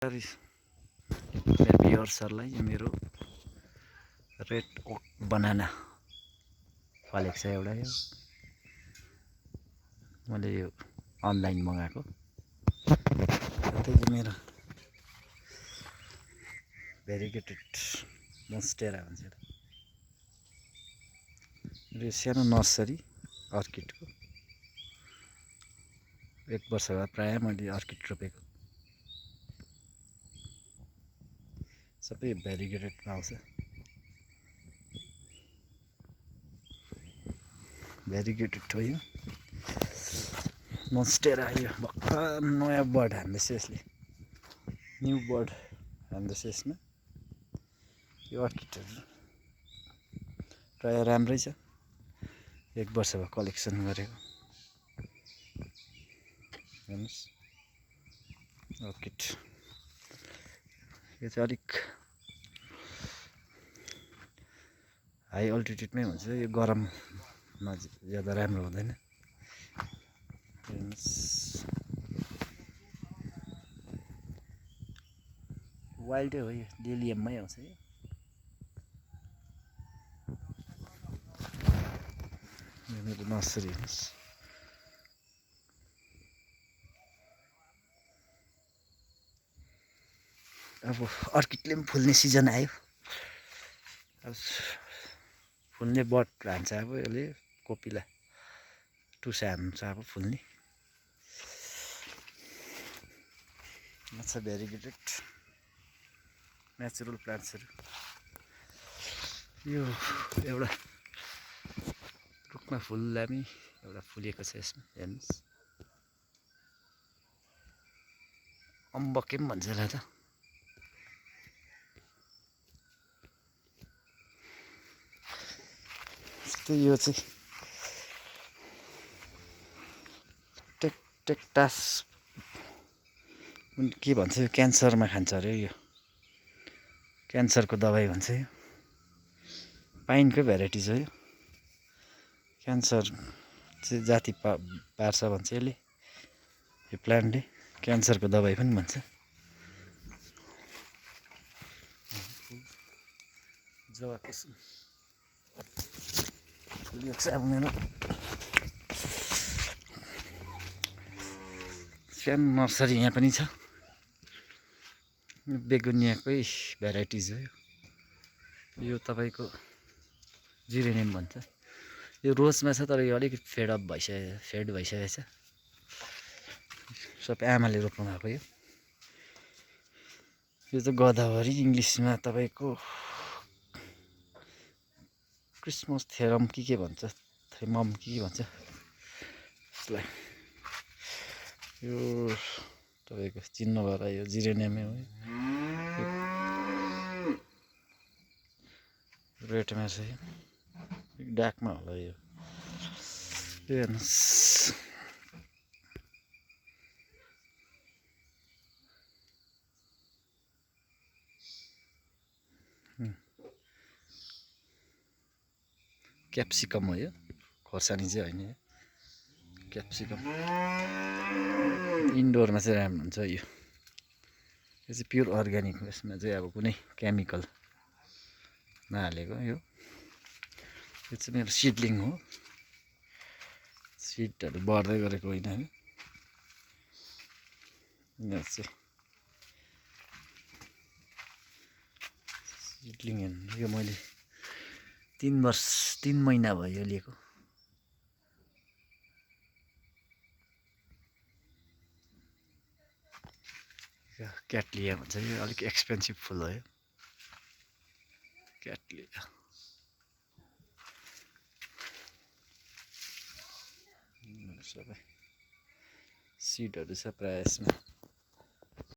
मेरो भ्युअर्सहरूलाई यो मेरो रेड ओक बनाना फलेको छ एउटा यो मैले यो अनलाइन मगाएको त्यही मेरो भेरिगेटेड मोन्स्टेरा भन्छ यो सानो नर्सरी अर्किडको 1 वर्ष बाद प्राय मैले अर्किड रोपेको सबै भेरिगेटेडमा आउँछ भेरिगेटेड हो यो मोन्स्टेरा यो भर्खर नयाँ बर्ड हान्दैछ यसले न्यू बर्ड हान्दैछ यसमा यो अर्किडहरू प्राय राम्रै छ 1 वर्ष भयो कलेक्सन गरेको हेर्नुहोस् अर्किड यो चाहिँ अलिक हाई अल्टिट्युडमै हुन्छ यो गरममा ज्यादा राम्रो हुँदैन वाइल्डै हो यो लिलियममै आउँछ यो मेरो नर्सरी हेर्नुहोस् अब अर्किडले पनि फुल्ने सिजन आयो अब फुल्ने बट हान्छ अब यसले कोपिला टुसा हान्छ अब फुल्ने अच्छा भेरिगेटेड नेचुरल प्लान्ट्सहरू यो एउटा रुखमा फुल दामी एउटा फुलेको छ यसमा हेर्नुहोस् अम्बके पनि भन्छ होला त यो चाहिँ टेक्टास के भन्छ यो क्यान्सरमा खान्छ अरे यो क्यान्सरको दबाई भन्छ यो पाइनको भेराइटिज हो यो क्यान्सर चाहिँ जाति पार्छ भन्छ यसले यो प्लान्टले क्यान्सरको दबाई पनि भन्छ जवाकुसुम फुलेको छ अब मेरो सानो नर्सरी यहाँ पनि छ बेगुनियाकै भेराइटिज हो यो तपाईँको जिरेनियम भन्छ यो रोजमा छ तर यो अलिकति फेड भइसकेको छ सबै आमाले रोप्नु भएको यो चाहिँ गदावरी इङ्ग्लिसमा तपाईँको क्रिसमस थेरम के भन्छ थेमम के भन्छ यसलाई यो तपाईँको चिन्नु भएर यो जिरेनियमै हो रेटमा छ यो डार्कमा होला यो हेर्नुहोस् क्याप्सिकम हो यो खोर्सानी चाहिँ होइन यो क्याप्सिकम इन्डोरमा चाहिँ राम्रो हुन्छ यो चाहिँ प्योर अर्ग्यानिक हो यसमा चाहिँ अब कुनै केमिकल नहालेको यो चाहिँ मेरो सिडलिङ हो सिडहरू बढ्दै गरेको होइन यिनीहरू चाहिँ सिडलिङ हेर्नु यो मैले 3 महिना भयो लिएको क्याटलिया भन्छ यो अलिक एक्सपेन्सिभ फुल हो यो क्याटलिया सबै सिडहरू छ प्रायः यसमा